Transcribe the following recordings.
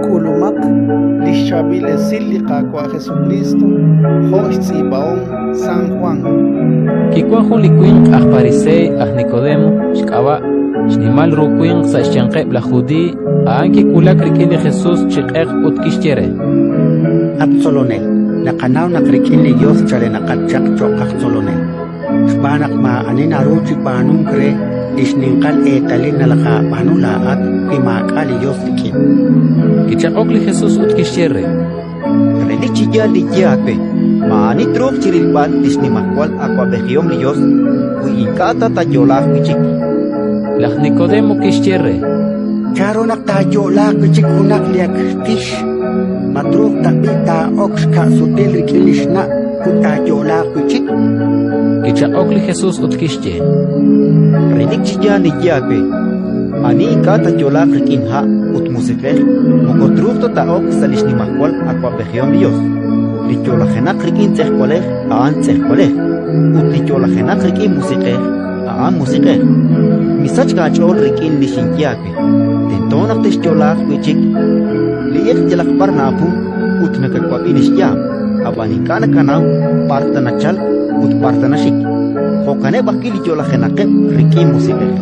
K'ulumaq li xChaab'il Esil li Qaawa' Jesukriist jo' xtz'iib'ahom San Jwan. Kiwank jun li winq aj Pariseey, aj Nikodemo xk'ab'a', xnimal ru winq sa' xyanqeb' laj Judiiy. A'an kiwulak rik'in li Jesus chi q'eq ut kixye re: At Tzolonel, naqanaw naq rik'in li Yos chalenaqat chaq cho'q aj tzolonel, xb'aan naq maa'ani naru chi b'aanunk re li xninqal eetalil nalaqaab'aanu laa'at wi maak'a' li Yos rik'in. Kichaq'ok li Jesus ut kixye re: Relik chi yaal ninye aawe, maa'ani truuq chi rilb'al li xnimajwal awab'ejihom li Yos wi ink'a' ta taayo'laaq wi' chik. Laj Nikodemo kixye re: Chanru naq taayo'laaq wi' chik junaq li ak xtix? Ma truuq tab'i' taa'ok xka'sutil rik'in li xna' ut taayo'laaq wi' chik? Kichaq'ok li Jesus ut kixye: Relik chi yaal ninye aawe, ani ink'a' taayo'laaq rik'in ha' ut Musiq'ej moko truuq ta taa'ok sa' li xnimajwal awab'ejihom li Yos. Li yo'lajenaq rik'in tz'ejwalej a'an tz'ejwalej, ut li yo'lajenaq rik'in Musiq'ej a'an musiq'ej. Misachk aach'ool rik'in li xinye aawe: tento naq texyo'laaq wi' chik. Li iq' yalaq b'ar na'apunk ut nakawab'i li xyaab', ab'an ink'a' nakanaw b'ar ta nachalk ut b'ar ta naxik. Jo'kaneb' ajwi' li yo'lajenaqeb' rik'in Musiq'ej.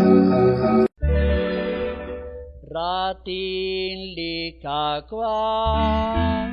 Raatin li Qaawa'.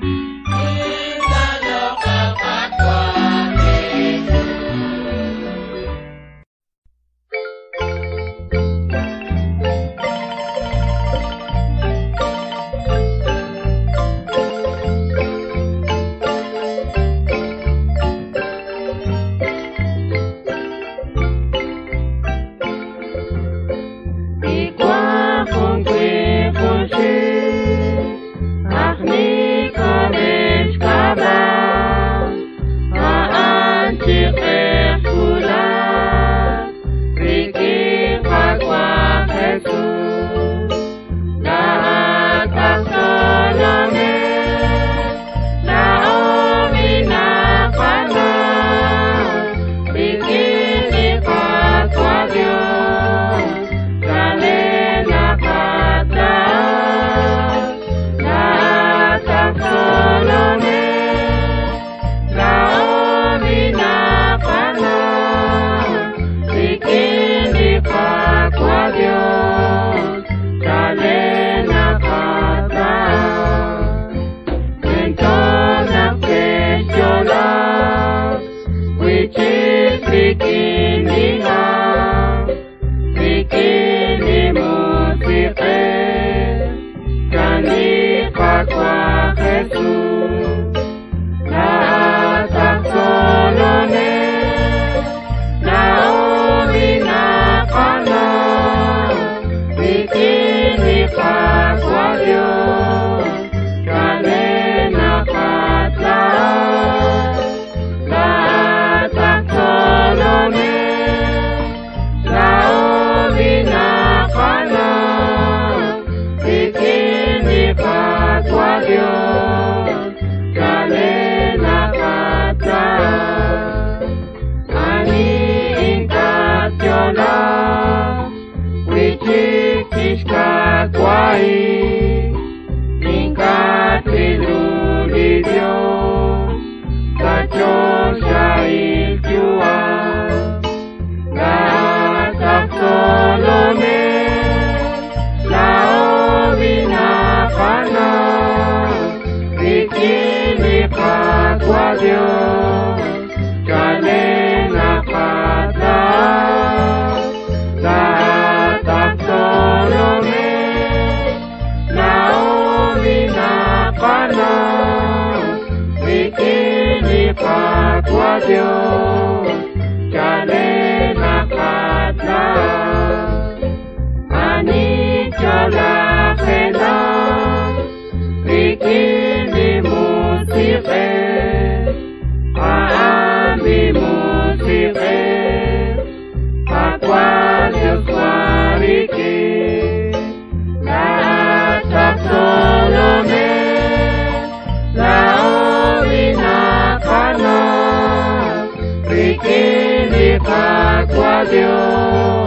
Rik'in li Qaawa' Dios.